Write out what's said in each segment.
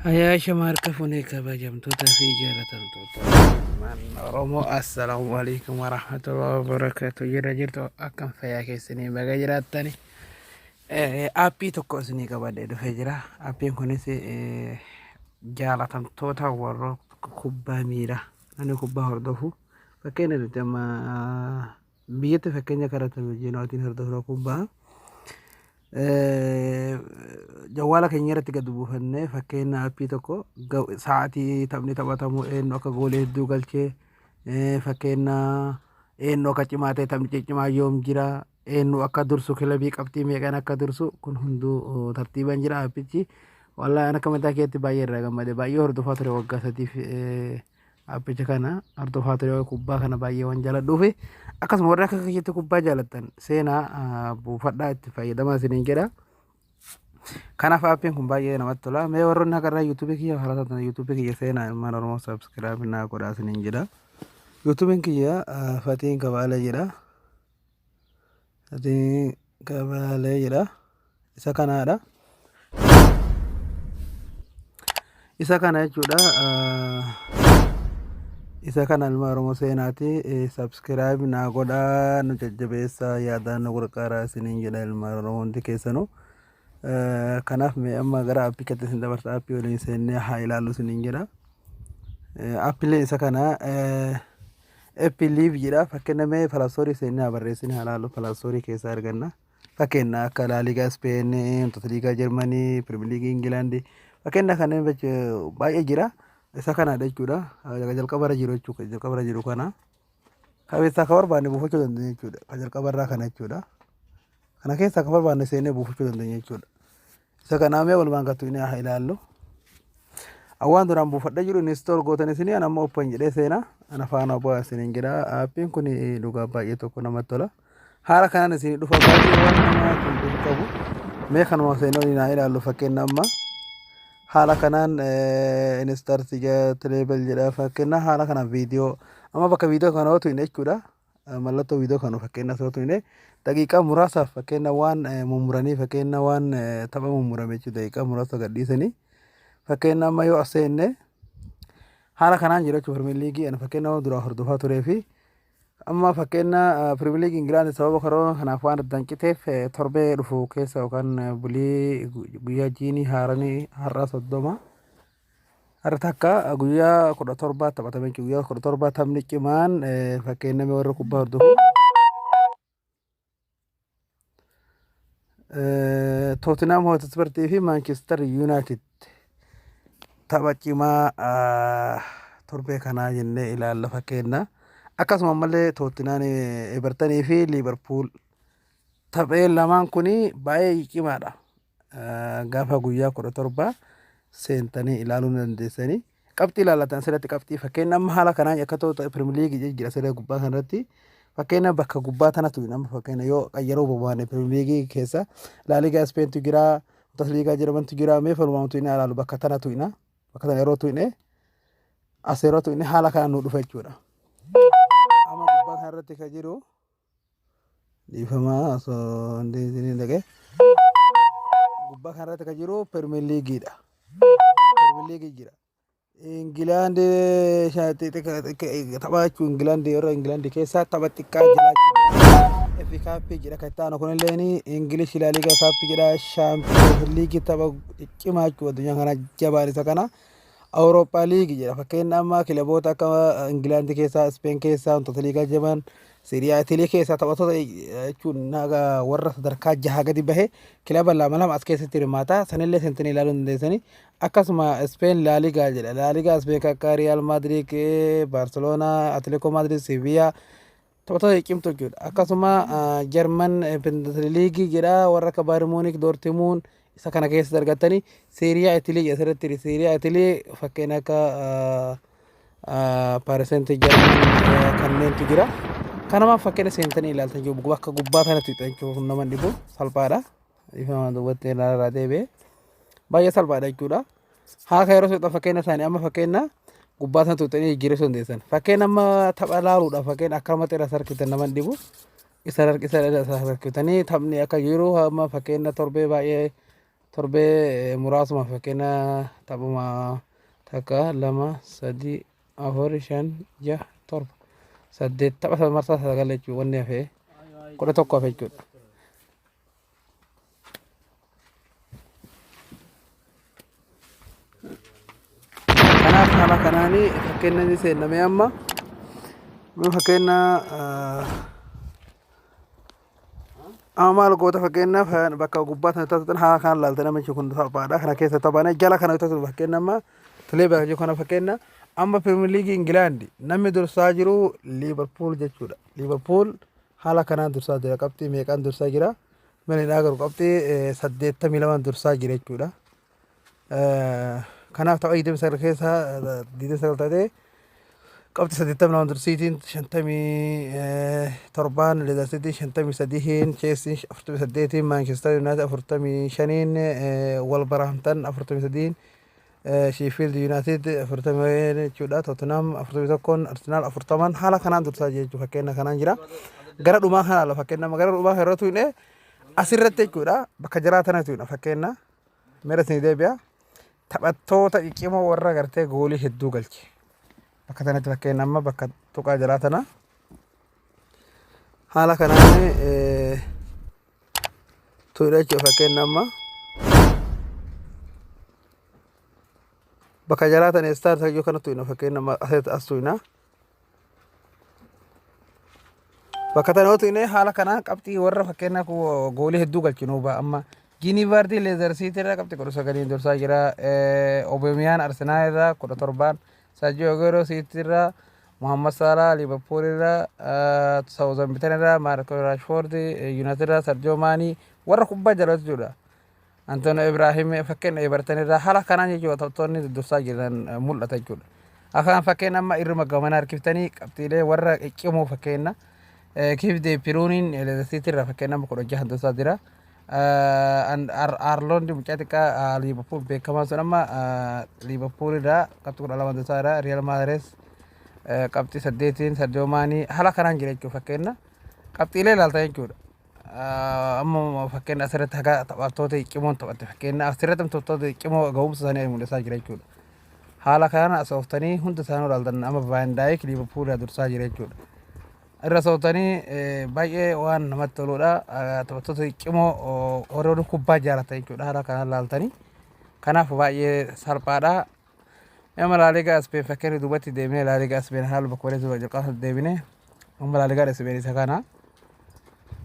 Hayaasha harka fuunee kabajamtoota fi jaalatamtoota ilmaan Oromoo, assalaamu alaikum warahmatullahi wabarakatuh. Jirra jirtu, akkam fayyaa keessanii? Baga jiraattani. Aappii tokko isinii qabadhee dhufee jira. Aappiin kunis jaalatamtoota warra kubbaa miilaa, namni kubbaa hordofu, fakkeenya nuti amma biyyatti fakkeenya karaa televizyiinaatiin hordofna kubbaa. Jawwaala keenya irratti gad buufannee, fakkeenya aappii tokko sa'aatii taphni taphatamu, eenyu akka goolii hedduu galchee, fakkeenya eenyu akka cimaa ta'e, taphni ciccimaa yoom jira, eenyu akka dursu, kilabii qabxii meeqaan akka dursu, kun hunduu tartiibaan jira aappichi. Wallaahi ani akka mataa keetti baay'ee irraa gammade. Baay'ee hordofaa ture, waggaa 3f aappicha kana hordofaa ture. Kubbaa kana baay'ee waan jaaladhuufi, akkasuma warri akka kiyyatti kubbaa jaalattan seenaa buufadhaa itti fayyadamaa isiniin jedha. Kanaaf aappiin kun baay'ee namatti tola. Mee warroonni akka irraa yuutuubii kiyya haaraa taatan, yuutuubii kiyya seenaa, ilmaan Oromoo, subscribe naa godhaa isiniin jedha. Yuutuubiin kiyya Fatiin Kabaalee jedha. Fatiin Kabaalee jedha. Isa kanaadha. Isa kana jechuudha. Isa kana ilma Oromoo seenaati. Subscribe naa godhaa, nu jajjabeessaa, yaadaan nu gargaaraa isiniin jedha ilma Oromoo hundi keessanuu. Kanaaf mee amma gara aappichatti isin dabarsa, aappii waliin seennee haa ilaallu isiniin jedha. Aappiileen isa kana Eppi Live jedha. Fakkeenya mee Play Store seennee haa barreessine haa ilaallu, Play Store keessaa arganna. Fakkeenya akka Laaligaa Speen, Liigaa Jarmanii, Pirimeer Liigii Ingilaandii, fakkeenya kanneen baay'ee jira. Isa kanadha jechuudha. Jalqabarra jiru jechuudha. Jalqabarra jiru kana. Keessaa kan barbaanne buufachuu dandeenya jechuudha. Kan jalqabarraa kana jechuudha. Kana keessaa kan barbaanne seenee buufachuu dandeenya jechuudha. Isa kanaa mee walumaan gattu inni haa ilaallu. Awwaan duraan buufadhee jiru install gootan isinii, ana ammoo open jedhee seena. Ana faana bu'aa isiniin jedha. Aappiin kun dhugaa baay'ee tokko namatti tola. Haala kanaan isinii dhufa, baay'ee waan nama tuntuun qabu. Mee kanuma seenee waliin haa ilaallu. Fakkeenya amma haala kanaan install level jedha. Fakkeenya haala kanaan viidiyoo amma bakka viidiyoo kana ootu hin jechuudha. Mallattoo viidiyoo kana fakkeenya asirratti hin daqiiqaa muraasaaf fakkeenya waan mummuranii, fakkeenya waan tapha mummurame jechuudha, daqiiqaa muraasa gadhiisanii. Fakkeenya amma yoo as seenne haala kanaan jira jechuudha. Pirimeer Liigii ani fakkeenya waan duraa hordofaa turee fi amma fakkeenya Pirimeer Liigii Ingilaand sababa koroonaa kanaaf waan addaan citeef, torbee dhufu keessa yookaan bulii guyyaa jiinii haaranii har'a 30, har'a takka guyyaa 17 taphatame jechuudha. Guyyaa 17 taphni cimaan, fakkeenya warra kubbaa hordofu, Tootinam Hootispartii fi Maanchister Yuunaayitid tapha cimaa torbee kanaa jennee ilaalla fakkeenya. Akkasuma ammallee Tootinaan Evertanii fi Liivarpuul taphee lamaan kun baay'ee cimaadha. Gaafa guyyaa 17 seentanii ilaaluu ni dandeessanii. Qabxii ilaallatan asirratti, qabxii fakkeenya amma haala kanaan akka ta'u Pirimeer Liigii jira asirra gubbaa kanarratti. Fakkeenya bakka gubbaa tanatu amma fakkeenya yoo qayyaruu barbaanne Pirimeer Liigii keessa Laaligaa Ispeentu jira, Bundesliigaa Jarmantu jira, mee falumaamtu inni ilaalu bakka tanatu ina. Bakka tana yeroo tuqne, as yeroo tuqne haala kanaan nu dhufa jechuudha. Amma gubbaa kanarratti kan jiru, dhiifama osoo hindi isin dhaqe, gubbaa kanarratti kan jiru Pirimeer Liigiidha. Pirimeer Liigii jira. Ingilaand tapha jechuun Ingilaand yeroo Ingilaand keessaa tapha xiqqaa jira. FA Cup jedha kan itti aanu kunillee Ingilish Laaligaa Cup jedha. Shaampiyoons Liigii tapha cimaa jechuudha, addunyaa kana jabaan isa kana. Awurooppaa Liigii jedha, fakkeenya amma kilaboota akka Ingilaand keessaa, Ispeen keessaa, wantoota liigaa jaban, Seeriyaa Itilii keessaa taphattoota jechuun haga warra sadarkaa jaha gadi bahe kilaba lama lama as keessatti hirmaata. Sanillee seentanii ilaaluu dandeessanii. Akkasuma Speen Laaligaa jedha. Laaligaa Speen akka Riyaal Maadriid, Baarseloonaa, Atileekoo Maadriid, Seviyaa taphattoota cimtuu jechuudha. Akkasuma Jarman Liigii jedha, warra akka Baayern Muunik, Doortimuun isa kana keessatti argattanii. Seeriyaa Itilii jedha asirratti. Seeriyaa Itilii fakkeenya akka Paaris Jarman kanneentu jira. Kanamaaf fakkeenya seentanii ilaaltan jiru bakka gubbaa kanatti jechuun nama dhibu salphaadha. Ifama duubatti irraa deebi'ee baay'ee salphaadha jechuudha. Haala kan yeroo soxan fakkeenya isaanii amma fakkeenya gubbaa sana tuqxanii jijjiiruu dandeessan. Fakkeenya amma tapha laaluudhaaf fakkeenya akkanumatti irra sarkitan nama dhibu. Isa harkitanii taphni akka jiru amma fakkeenya torbee baay'ee Torbee muraasuma fakkeenya taphuma takka, lama, sadi, afur, shan, jaha, torba, saddeet, tapha marsaa 9 jechuudha. Wanni hafee 11 hafe jechuudha. Kanaaf haala kanaan fakkeenya inni seenname amma fakkeenya amma maal goota? Fakkeenyaaf bakka gubbaa sana taasisan haala kanaan laalta. Namichi kun salphaadha. Kana keessa taphaane jala kana taasisu fakkeenya amma tolee bakka kana fakkeenya amma Pirimeer Liigii Ingilaandi namni dursaa jiru Liivarpuul jechuudha. Liivarpuul haala kanaan dursaa jira. Qabxii meeqaan dursaa jira? Mana hin agarru, qabxii 82 dursaa jira jechuudha. Kanaaf tapha 29 keessaa 29 taatee qabxii 82 dursiitiin, 57n Leicester City, 53n Chelsea, 48n Manchester United, 45n Wolverhampton, 43n Sheffield United, 40 jechuudha. Tottenham 41n, Arsenal 40n haala kanaan dursaa jira jechuudha. Fakkeenya kanaan jira. Gara dhumaa kana lafa fakkeenya gara dhumaa yeroo tuqne asirratti jechuudha, bakka jiraa tana tuqna. Fakkeenya mera isin deebi'a. Taphattoota ciccimoo warra gartee goolii hedduu galche. Bakka tanatti fakkeenya amma bakka tuqaa jalaa tana haala kanaan tuqna jechuudha. Fakkeenya amma bakka jalaa tana star tayyoo kana tuqna. Fakkeenya amma asirratti as tuqna. Bakka tana yoo tuqne haala kanaan qabxii warra fakkeenya goolii hedduu galchinu ba'a. Amma Jiinii Vaardii Leezar Siitii irraa qabxii 19 dursaa jira. Obemiyaan Arsenaal irraa 17n, Sergio Aguero Siitii irraa, Muhammad Salah Liverpool irraa, Southampton irraa Marcus Rashford, United irraa Sergio Maanii warra kubbaa jaalatu jechuudha. Antonio Ibrahim fakkeenya Everton irraa haala kanaan jechuudha taphattoonni dursaa jiran mul'ata jechuudha. Afaan fakkeenya amma irruma gamana harkiftanii qabxiilee warra ciccimoo fakkeenya Kiif De Piruuniin Leicester City irraa fakkeenya amma 16 dursaa jira. Arloondi mucaa xiqqaa Liverpool beekamaan sun amma Liverpool irraa qabxii 12 dursaa jira. Real Mahrez qabxii 8n, Sadio Maanii haala kanaan jira jechuudha. Fakkeenya qabxiilee ilaaltan jechuudha. Amma fakkeenya asirratti haga taphattoota cimoon taphatte, fakkeenya asirratti taphattoota cimoo ga'umsa isaanii mul'isaa jira jechuudha. Haala kanaan as ooftanii hunda isaanii ilaaltan amma Van Dijk Liverpool irraa dursaa jira jechuudha. Irra sootanii baay'ee waan namatti toludha. Taphattoota cimoo warroonni kubbaa jaalatan jechuudha haala kanaan ilaaltanii. Kanaaf baay'ee salphaadha. Amma Laaligaa Ispeen fakkeenya duubatti deemnee Laaligaa Ispeen haala bakka bareedu jalqaba deebinee amma Laaligaa Ispeen isa kana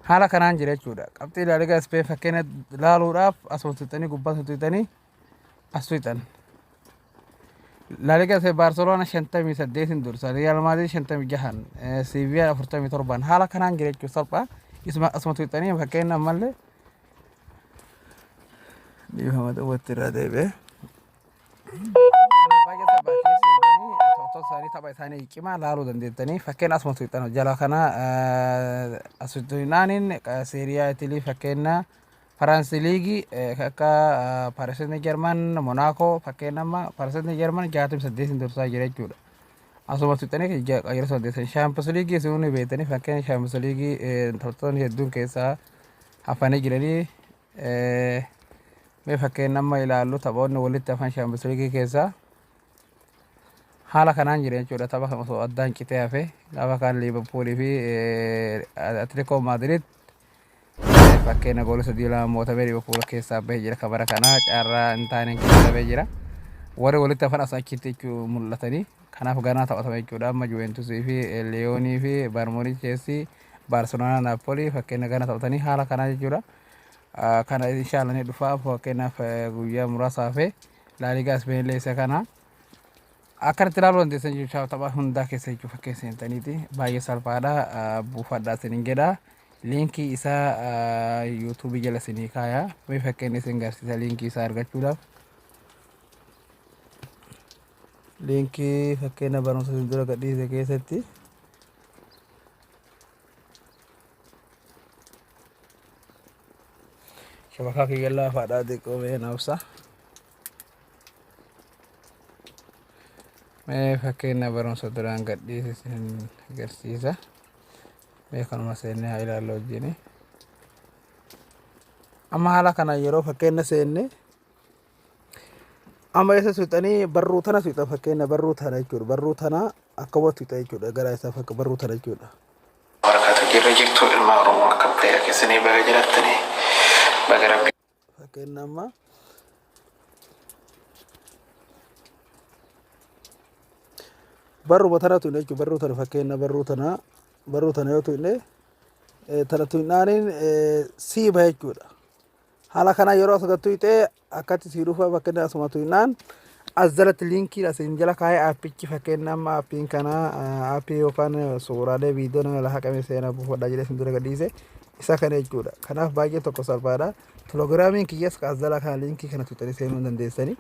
haala kanaan jira jechuudha. Qabxii Laaligaa Ispeen fakkeenya laaluudhaaf asuma tuqxanii gubbaa tuqxanii as tuqxan. Laaligaa Ispeen Baarseloona 58n dursa, Riyaal Maadriid 56n, Siiviyaa 47n haala kanaan jira jechuudha salphaa. Isuma asuma tuqxanii fakkeenya ammallee dhiifama duubatti irraa deebi'ee. Baay'ee salphaa keessa seentanii taphattoota isaanii tapha isaanii cimaa laaluu dandeettanii. Fakkeenya asuma tuqxan jala kana as tuqnaaniin Seeriyaa Itilii, fakkeenya Faransi liigii akka Paris Saint Germain, Monaco, fakkeenya amma Paris Saint Germain 68 dursaa jira jechuudha. Asuma tuqxanii yeroo saddeetan Shaampiyoons liigii isin ni beektanii. Fakkeenya Shaampiyoons liigii taphattoonni hedduun keessaa hafanii jiranii. Mee fakkeenya amma ilaallu taphoonni walitti hafan Shaampiyoons Liigii keessaa haala kanaan jira jechuudha. Tapha kan osoo addaan citee hafe gaafa kaan Liiverpuulii fi Atileekoo Maadiriid fakkeenya goolii 3-2 mootamee Liiverpuul keessaa bahee jira. Kabara kanaa carraa hin taaneen keessaa bahee jira. Warri walitti hafan as achitti jechuu mul'atanii. Kanaaf ganaa taphatama jechuudha. Amma Juventusii fi Liyoonii fi Bayern Munich, Chelsea, Barcelona, Napoli fakkeenya gana taphatanii haala kanaa jechuudha. Kana inshallah ni dhufa. Fakkeenyaaf guyyaa muraasa hafe Laaligaa Ispeen illee isa kana akkanatti ilaaluu dandeessan jechuudha. Tapha hundaa keessa jechuudha fakkeessa seentaniiti baay'ee salphaadha. Buufadhaa isiniin jedha. Liinkii isaa yuutuubii jala isinii kaaya. Mee fakkeenya isin garsiisa liinkii isaa argachuudhaaf. Liinkii fakkeenya barumsa isin dura gadhiise keessatti shabakaa kiyya laafaadhaa xiqqoo mee na obsa. Mee fakkeenya barumsa duraan gadhiise isin agarsiisa. Mee kanuma seennee haa ilaallu wajjini. Amma haala kana yeroo fakkeenya seenne, amma eessa suuxanii? Barruu tana suuxa. Fakkeenya barruu tana jechuudha. Barruu tana akkuma suuxa jechuudha. Gara isaa fakka barruu tana jechuudha. Barakaatu jirra jirtu ilma Oromoo, akka fayyaa keessanii? Baga jiraattanii, baga rabbi Fakkeenya amma barruma tana tuqne jechuudha. Barruu tana, fakkeenya barruu tana yoo tuqne, tana tuqnaaniin sii baha jechuudha. Haala kana yeroo as gattu hixee akkatti sii dhufa. Fakkeenya asuma tuqnaan as jalatti liinkiin asiin jala kaa'ee aappichi, fakkeenya amma aappiin kana aappii yookaan suuraalee viidiyoo nama lafa haqame seenaa buufadhaa jedhee isin dura gadhiise isa kana jechuudha. Kanaaf baay'ee tokko salphaadha. Telegiraamiin kiyyas as jala kana liinkii kana tuqxanii seenuu hin dandeessanii.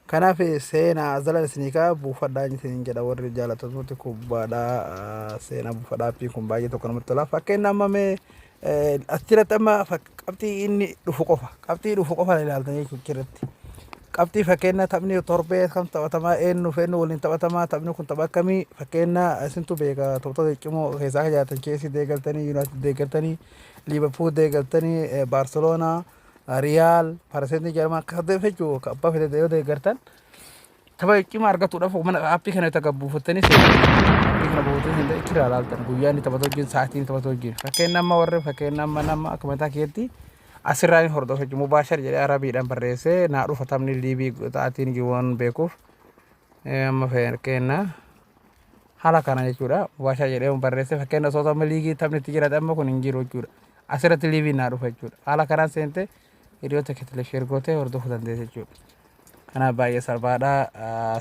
Kanaaf seenaa as jala isinii kaa buufadhaa isiniin jedha. Warri jaallattoota kubbaadhaa, seenaa buufadhaa. Aappiin kun baay'ee tokko namatti tola. Fakkeenya amma mee achirratti amma qabxii inni dhufu qofa, qabxii dhufu qofa ilaaltan jechuudha achirratti. Qabxii fakkeenya taphni torbee kam taphatamaa, eenyu fi eenyu waliin taphatamaa, taphni kun tapha akkamii, fakkeenya isintu beeka. Taphattoota ciccimoo keessaa akka jaalatan, Cheelsii deeggartanii, Yuunaayitid deeggartanii, Liiverpuul deeggartanii, Baarseloonaa, Riyaal, Paariseetii Jarman akka ta'e jechuudha. Abbaa fedhe yoo deeggartan, tapha cimaa argatuudhaaf mana aappii kana itti buufattanii seentan. Aappii kana buufattanii seentan, itti ilaaltan, guyyaa inni taphatu wajjin, sa'aatii inni taphatu wajjin. Fakkeenya amma warri fakkeenya amma nama akka mataa keetti asirraa ni hordofa jechuudha. Mubaashar jedhee Arabiidhaan barreessee naa dhufa, taphni liibii sa'aatiin waan beekuuf amma fakkeenya haala kana jechuudha. Mubaashar jedhee barreessee, fakkeenya osoo amma liigii taphni itti jiraate, amma kun hin jiru jechuudha. Asirratti liiviin naa dhufa jechuudha. Haala kanaan seente hiriyoota keetillee share gootee hordofuu dandeessa jechuudha. Kanaaf baay'ee salphaadha.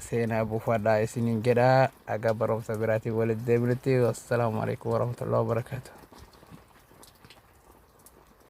Seenaa buufadhaa isiniin jedha. Aga barumsa biraatiin walitti deebinutti, wassalaamu alaikum warahmatullahi wabarakaatuh.